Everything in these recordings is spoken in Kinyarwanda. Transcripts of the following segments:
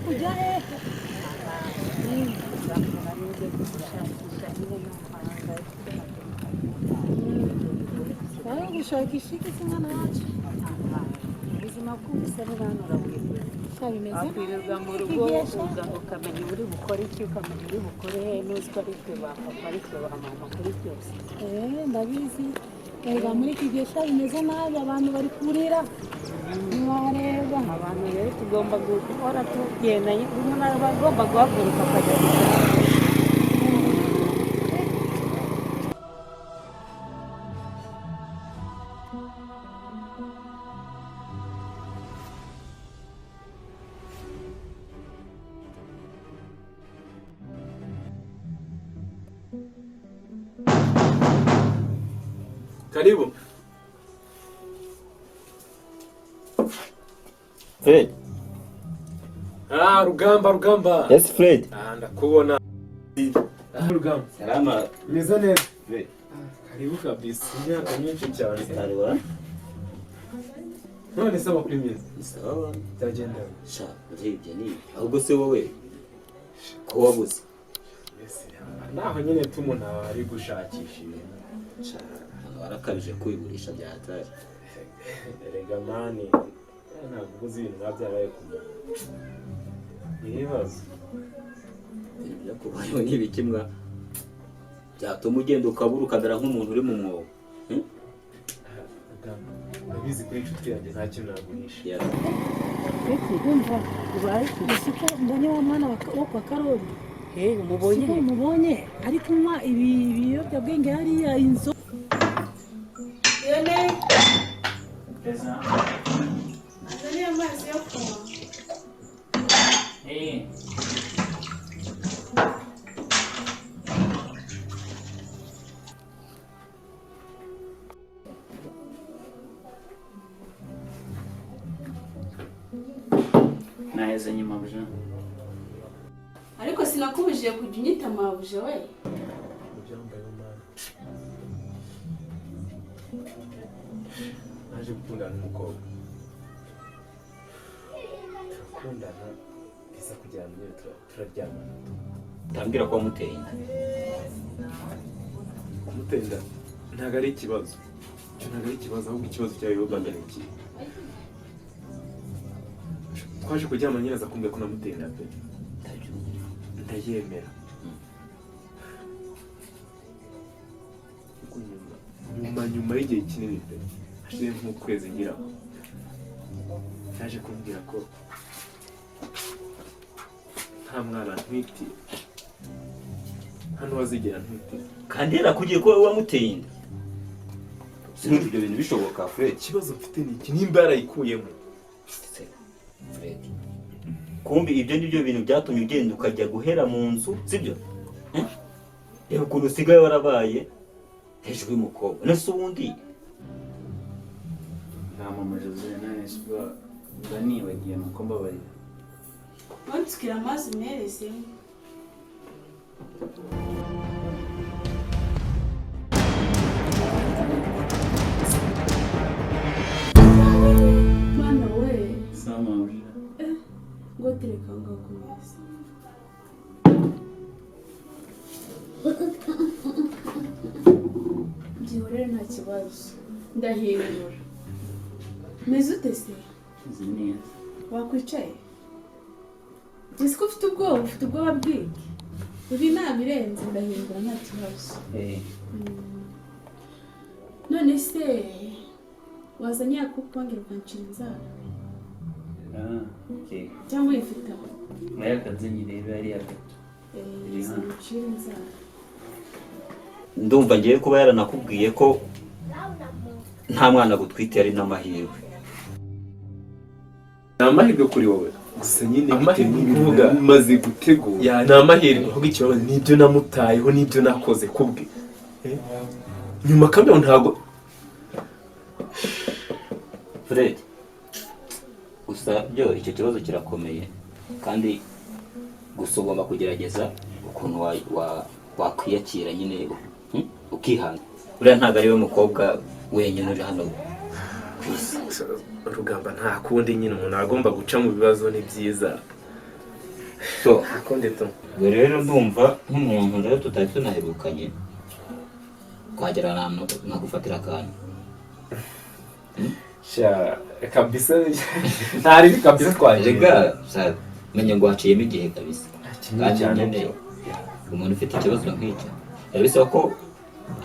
Kujya hehe? Uzakora n'ibyo gushakisha nyine n'amafaranga. Wowe gushakisha iki se, mwana wacu? Ubuzima bw'ubusore hano urabwirwa. Sha, bimeze Wakwirirwa mu nabi. rugo Igihe ukamenya uri bukore iki, ukamenya uri bukore he, n'uzi ko ari twe ba papa, ari twe ba mama kuri byose. Eh, ndabizi. Erega muri iki gihe, sha, bimeze nabi, abantu bari kurira, ntiwareba. Abantu rero tugomba guhora tugenda, umuntu aba agomba guhaguruka akajya gushaka. Karibu. Fred. Ah, Rugamba, Rugamba. Yes, Fred. Ah, ndakubona. Ah, Rugamba. Salama. Meze neza. Fred. Karibu kabisa. Imyaka myinshi cyane. Karibu. None se amakuru meza? Sawa. Byagenda. Sha, urebye ni. Ahubwo se wowe ko wabuze? Mbese naho nyine tu umuntu aba ari gushakisha ibintu. Sha, hano warakabije kwigurisha bya hatari. Erega man, ntabwo uzi ibintu biba byarabaye ku muntu. Ni ibibazo. Ibintu byakubayeho ni ibiki mwa? Byatuma ugenda ukabura, ukamera nk'umuntu uri mu mwobo. Hmm? Rugamba, urabizi kuri inshuti yanjye nta kintu naguhisha. Yeah. Umva. Ubaye iki? Uzi ko mbonye wa mwana wo kwa Karoli? Eh, umubonye? Siko mubonye ari kunywa ibi biyobyabwenge hariya, inzo Yone, azaniye amazi yo kunywa. Eh. Naheze nyuma buja. Ariko sinakubujije kujya unyita mabuja we. Ibyambayeho, man, naje gukundana n'umukobwa, turakundana, biza kugera nyine turaryamana. Utambwira ko wamuteye inda. Kumutera inda ntabwo ari ikibazo, icyo ntabwo ari ikibazo, ahubwo ikibazo cyawe Yoba ni iki? Twaje kuryama nyine, aza kumbwira ko namuteye inda pe. Ndayemera. Ariko nyuma y'igihe kinini pe, hashize nk'ukwezi ngira ngo, yaje kumbwira ko nta mwana ntwitiye, nta n'uwazigera ntwitiye. Kandi yarakubwiye ko wowe wamuteye inda. Sinumva ibyo bintu bishoboka, Fred. Ikibazo mfite ni iki: nimba yarayikuyemo. Fred. Kumbi ibyo ni byo bintu byatumye ugenda ukajya guhera mu nzu, sibyo? Eh? Reba ukuntu usigaye warabaye hejuru y'umukobwa. Nese ubundi Nta mama Jose, none se ubwo nibagiwe nuko mbabarira. Ntunsukire amazi umereze. Mwana we! Sawa mabuja. Ngo tereka aho ngaho ku meza. Byihorere, nta kibazo, ndahindura. Meze ute se? Meze neza. Wakwicaye? Ese ko ufite ubwoba, ufite ubwoba bw'iki? Ibi ntabirenze, ndahindura, nta kibazo. Eh. None se wazanye yakupa ngira ukancira inzara? Ah, okay. Cyangwa uyifite aho? Nayo akazi nyirebe ari atatu. Eh, uncira inzara. Ndumva ngiye kuba yaranakubwiye ko nta mwana gutwite ari n'amahirwe. Ni amahirwe kuri wowe gusa nyine, bitewe Amahirwe n'ibintu kuvuga. nari maze gutegura. Ya, ni amahirwe. Ahubwo ikibazo ni ibyo namutayeho n'ibyo nakoze kubwe. Eh? Nyuma kandi ntabwo Fred, gusa byo icyo kibazo kirakomeye, kandi gusa ugomba kugerageza ukuntu wakwiyakira nyine, ukihanga. Uriya ntabwo ari we mukobwa wenyine uri hano ku isi. Rugamba, nta kundi nyine, umuntu agomba guca mu bibazo, ni byiza. So Akundi tu. Ubwo rero ndumva nk'umuntu rero tutari tunaherukanye, twagera ahantu nkagufatira akantu. Sha kabisa, ntari kabisa twagera. Rega menya ngo haciyemo igihe kabisa. Kinini Kandi cyane nyine byo. umuntu ufite ikibazo nk'icyo biba bisaba ko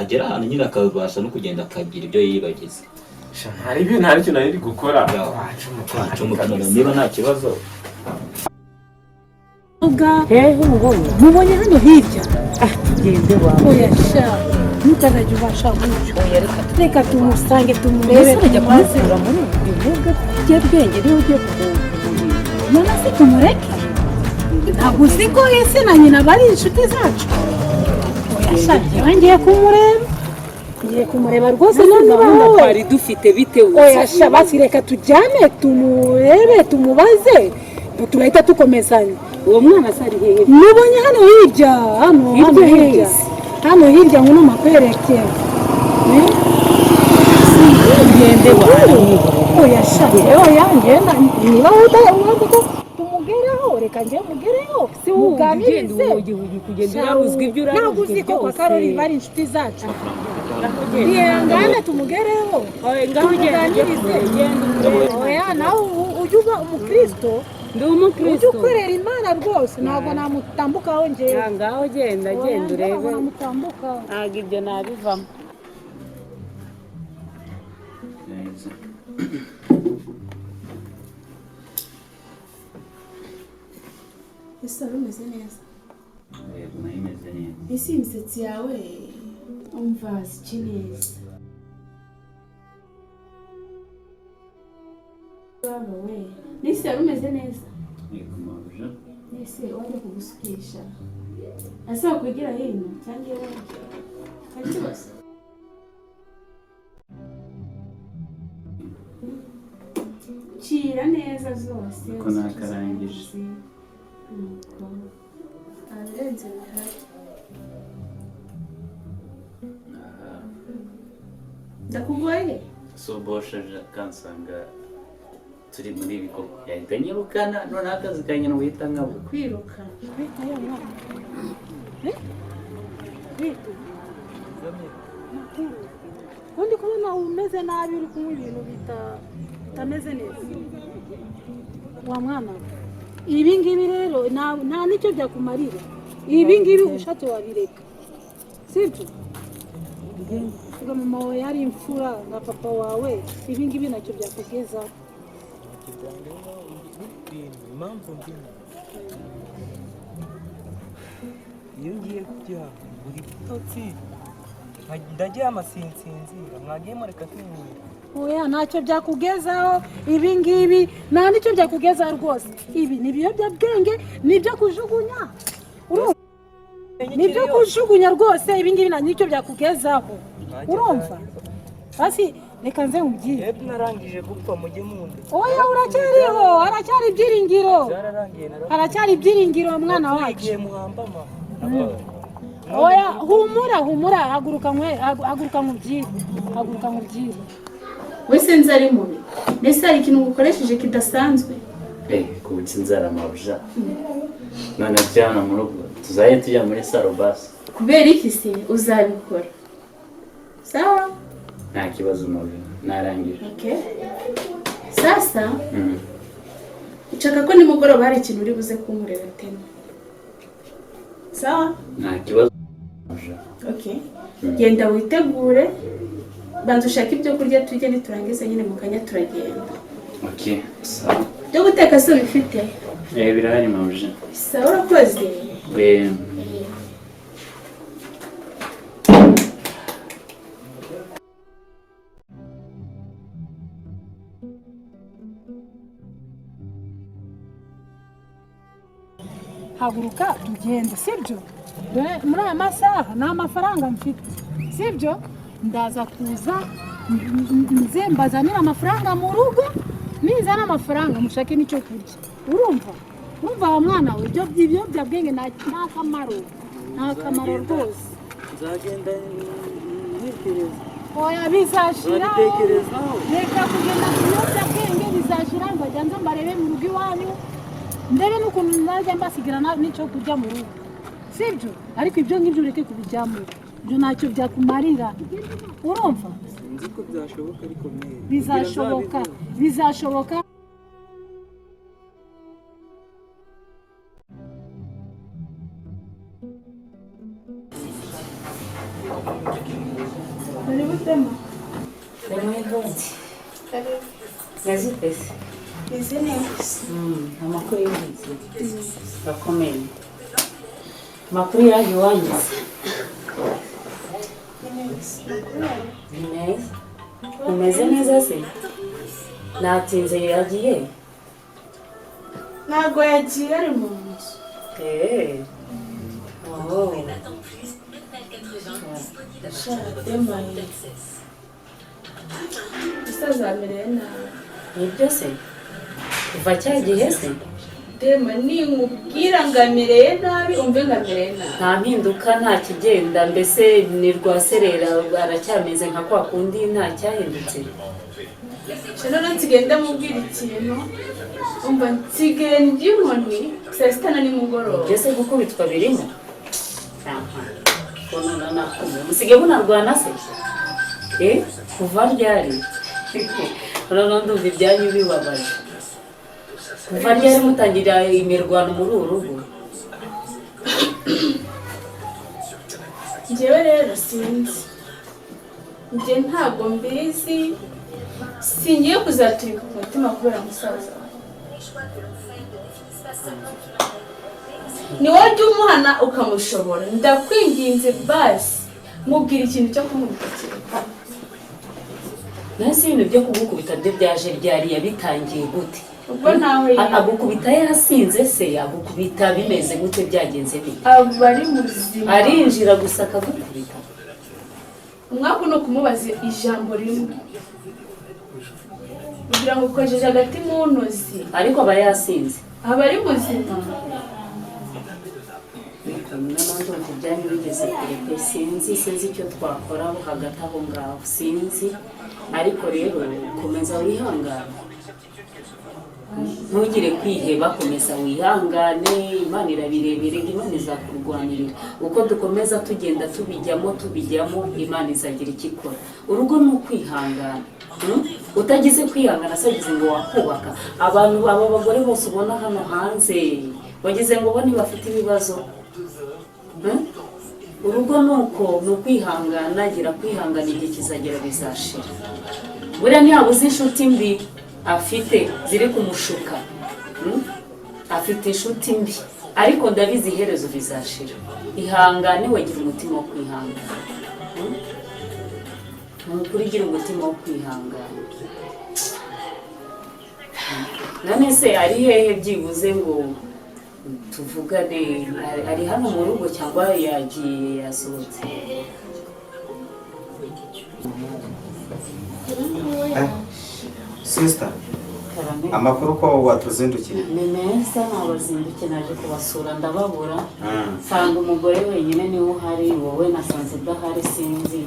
agera ahantu nyine akabasha no kugenda akagira ibyo yiyibagiza. Sha ntari ibintu, ntari ikintu nari gukora. Ya. Twacumuka. Twacumuka niba nta kibazo. Uga Hehe umubonye? Mubonye hano hirya. Ah, tugende wawe. Oya sha, ntukazajya ubasha gutyo. Oya, reka. Reka tumusange tumurebe. Mbese urajya tumubaze. kumukura muri ubu biyobyabwenge niba ugiye kumureba? None se tumureke? Ntabwo uzi ko ese na nyina bari inshuti zacu? Oya sha, njyewe ngiye kumureba, ngiye kumureba rwose. None gahunda wowe twari dufite bitewe? Oya sha, basi reka tujyane tumurebe tumubaze, turahita dukomezanya. Uwo mwana se ari hehe? Mubonye hano hirya, hano hano Hirya hirya. heza. Hano hirya ngo numakwereke. Ugende wawe. Oya sha, oya, ngenda niba udaye ko tumugereho, reka njye mugereho. Si wowe ugenda. Muganirize. Ugiye kugenda uraruzwa ibyo Ntabwo uraruzwa uzi ko kwa byose. Karori bari inshuti zacu? Yihangane tumugereho. Oya, ngaho ugenda ujye tumuganirize. kure, genda umurebe. Oya, nawe ujye uba umukristo. Ndi Ujye umukristo. ukorera Imana rwose, ntabwo namutambukaho njyewe. Ya, ngaho genda. Oya, Genda njye ntabwo urebe. namutambukaho. Ntabwo ibyo nabivamo. Neza. Ese wari umeze neza? Yego, nayo imeze neza. Ese iyi misatsi yawe, umva zice neza. Baba we, nese wari umeze neza? Yego mabuja. Nese wajya kugusukisha, ese wakwigira hino cyangwa iwawe, hari ikibazo? Cira neza zose. Ko nakarangije. Nuko nta birenze bihari. Aha. Ndakugoye? So boshaje akansanga turi muri ibi koko yahita anyirukana, noneho akazi kanjye nuhita nkabura. Kwiruka? Bita ya mwana. Eh? Bita. Makuru. Undi kubona umeze nabi, uri kunywa ibintu bitameze neza. Wa mwana we. Ibi ngibi rero nta nicyo byakumarira. Ibi ngibi ushatse wabireka. Sibyo? Ubwo mama wawe yari imfura na papa wawe, ibi ngibi ntacyo byakugezaho. Impamvu mbyina, iyo ngiye kuryama buri bitotsi ndaryama sinsinzira, mwagiye mureka kwinywera. Oya, ntacyo byakugezaho ibi ngibi, nta nicyo byakugezaho rwose. Ibi ni ibiyobyabwenge, ni ibyo kujugunya. Urumva? Ni ibyo kujugunya rwose, ibi ngibi nta nicyo byakugezaho. Urumva? Basi reka nze nkubwire. Mwebwe narangije gupfa, mujye munda. Oya, uracyariho, haracyari ibyiringiro. Byararangiye, narapfuye. Haracyari ibyiringiro, mwana wacu. Igihe muhambama. Oya, humura, humura, haguruka nkwe, haguruka nkubwire. Haguruka nkubwire. Wese nzi ari mubi, mbese hari ikintu ngukoresheje kidasanzwe? Eh, kubuca inzara mabuja. None tujya hano mu rugo, tuzajye tujya muri salo basi. Kubera iki se uzabikora? Sawa. Nta kibazo mabuja, narangije. Okay, sasa nshaka ko nimugoroba hari ikintu uri buze kunkorera tena, sawa? Nta kibazo mabuja. Okay, genda witegure, banza ushake ibyo kurya turye, niturangiza nyine mu kanya turagenda. Okay, sawa. Ibyo guteka se ubifite? Eh, birahari mabuja. Sawa, urakoze. Eh. Haguruka tugende, sibyo? Dore muri aya masaha nta mafaranga mfite, sibyo? Ndaza kuza nze mbazanire amafaranga mu rugo, nizana amafaranga mushake n'icyo kurya. Urumva? Urumva wa mwana we, ibyo ibiyobyabwenge nta kamaro, nta kamaro rwose. Nzagenda ntekereza. Oya, bizashira. Nzabitekerezaho. Reka kugenda ku biyobyabwenge, bizashira. Nzajya nza mbarebe mu rugo iwanyu. Ndebe n'ukuntu najya mbasigira n'icyo kurya mu rugo, sibyo? Ariko ibyo ngibyo ureke kubijyamo, ibyo ntacyo byakumarira, urumva? Sinzi ko byashoboka ariko mwe Bizashoboka, bizashoboka. Karibu Tema. Meze ute? Meze neza. Amakuru y'ingenzi bakomeye, amakuru yaje iwanyu? Ni meza. Amakuru yawe? Ni meza. Umeze neza se? Natinze, yagiye? Ntabwo yagiye, ari mu nzu. Eee, oh. Sha Tema, musaza amerewe nabi. Nibyo se? Kuva cya gihe se? Tema, ninkubwira ngo amereye nabi, umve ngo amereye nabi. Nta mpinduka, nta kigenda, mbese ni rwaserera, aracyameze nka kwa kundi, nta cyahindutse. Sha noneho nsigaye ndamubwira ikintu, umva, nsigaye ndya inkoni saa sita na nimugoroba. Ibyo se gukubitwa birimo? Aha, ko none nakumwe musigaye munarwana se? Eh, kuva ryari? Noneho ndumva ibyanyu bibabaje. Kuva ryari mutangira imirwano muri uru rugo? Njyewe rero sinzi, njye ntabwo mbizi, singiye kuzaturika ku mutima kubera musaza wawe. Ni wowe ujya umuhana ukamushobora, ndakwinginze basi mubwira ikintu cyo kumubikira. Nasi ibintu byo kugukubita byo byaje ryari? Yabitangiye gute? Ubwo ntawe Agukubita yasinze se? Agukubita bimeze gute? Byagenze bite? Aba ari muzima. Arinjira gusa akagukubita? Umwaka ni ukumubaza ijambo rimwe kugira ngo ukojeje agati mu ntozi. Ariko aba yasinze? Aba ari muzima. Noneho ndumva ibyanyu bigeze kure pe. Sinzi, sinzi icyo twakora hagati aho ngaho, sinzi. Ariko rero komeza wihangane, ntugire kwiheba, komeza wihangane. Imana irabirebera, Imana izakurwanirira. Uko dukomeza tugenda tubijyamo tubijyamo, Imana izagira icyo ikora. Urugo ni ukwihangana. Utagize kwihangana se wagize ngo wakubaka? Abantu aba bagore bose ubona hano hanze, wagize ngo bo ntibafite ibibazo? Urugo ni uko, ni ukwihangana. Gira kwihangana, igihe kizagera bizashira. Buriya ntiyabuze inshuti mbi afite ziri kumushuka. Afite inshuti mbi, ariko ndabizi iherezo bizashira. Ihangane, wagira umutima wo kwihangana. Ni ukuri, gira umutima wo kwihangana. None se ari hehe byibuze ngo tuvugane? Ari hano mu rugo cyangwa yagiye, yasohotse? Sister, Karame. amakuru ko watuzindukiye? Ni meza. Nabazindukiye, naje kubasura ndababura, nsanga umugore wenyine niwe uhari, wowe nasanze udahari, sinzi.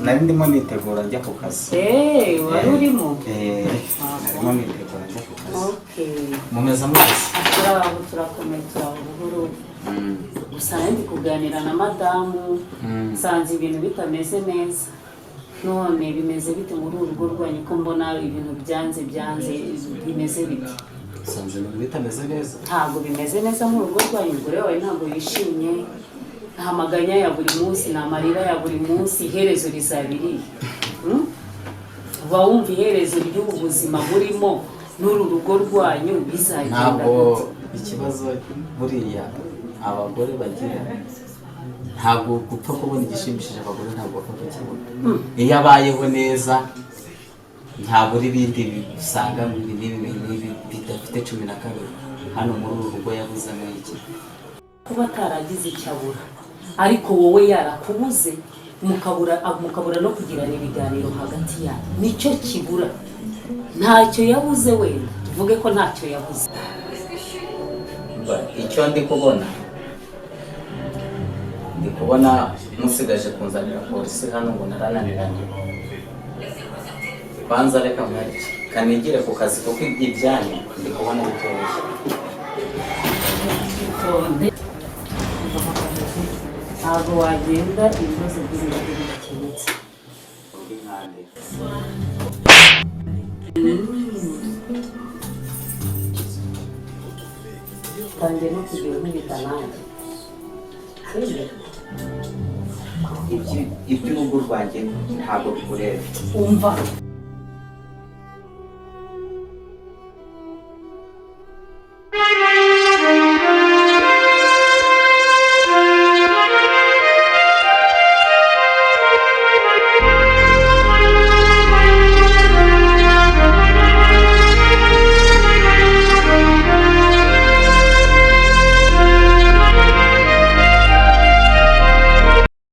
Nari ndimo nitegura njya ku kazi. Eee, wari urimo? Eh, narimo nitegura njya ku kazi. Okay. Mumeze mutese? Turaho, turakomeye, turaho buhoro. Gusa nari ndi kuganira na madamu, nsanze ibintu bitameze neza. None bimeze bite muri uru rugo rwanyu, ko mbona ibintu byanze byanze? Bimeze bite? Usanze ibintu bitameze neza? Ntabwo bimeze neza mu rugo rwanyu. Umugore wawe ntabwo yishimye, nta maganya ya buri munsi, ni amarira ya buri munsi. Iherezo rizaba irihe? Uba wumva iherezo ry'ubu buzima burimo n'uru rugo rwanyu bizagenda Ntabwo gute? ikibazo buriya abagore bagira, ntabwo gupfa kubona igishimishije, abagore ntabwo bapfa kukibona. Iyo abayeho neza ntabura ibindi usanga mu ibi n'ibi n'ibi bidafite 12. Hano muri uru rugo yabuzemo iki? Kuba ataragize icyo abura, ariko wowe yarakubuze, mukabura no kugirana ibiganiro hagati yanyu, nicyo kibura. Ntacyo yabuze, wenda tuvuge ko ntacyo yabuze. Icyo ndi kubona, ndi kubona musigaje kunzanira polisi hano ngo narananiranye. Banza reka nkwereke. Kanigire ku kazi kuko ibyanyu ndi kubona bitoroshye. Itonde, ntabwo wagenda ibibazo by'urugo bidakemutse. Uri nkande? Tangiye no kugira nkubita nanjye, sibyo? Iby'urugo rwanjye ntabwo bikureba. Umva.